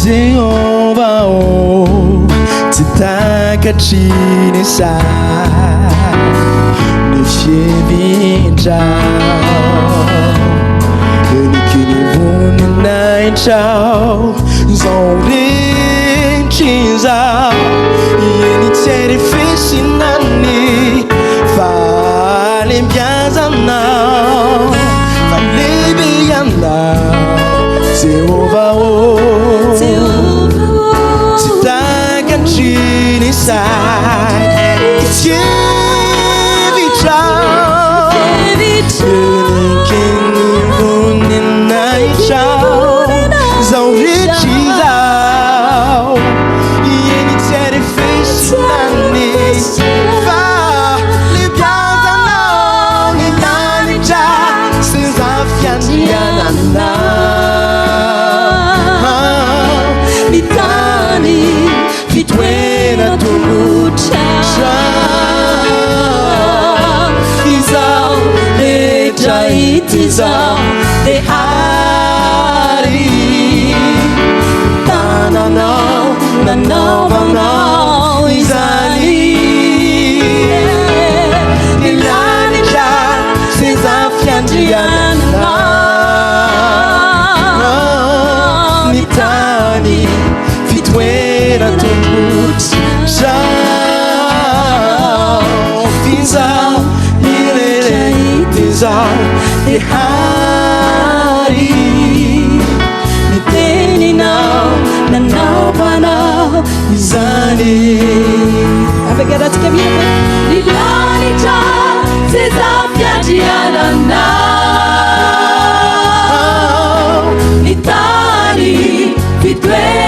Jehovah ô, tsy takatry ny saiko ny fihevitrao, heniky ny voninahitrao, izao rehetra izao, eny tsy hay refesina ny fahalebiazanao, fa lehibe ianao, Jehovah ô, tsy takatry ny saiko ny fihevitrao, heniky ny voninahitrao, izao rehetra izao, eny tsy hay refesina ny fahalebiazanao, ny lanitra seza fiandriananao, ny tany fitoeran-tongotrao, izao rehetra hita izao dia ary tananao nanaovanao izany, ny lanitra seza fiandriananao, ny tany fitoeran-tongotrao, f'izao irery izao dia ary ny teninao nanaovanao izany. Afaka ratsika mihira ny lanitra seza fiandriananao, ny tany fitoeran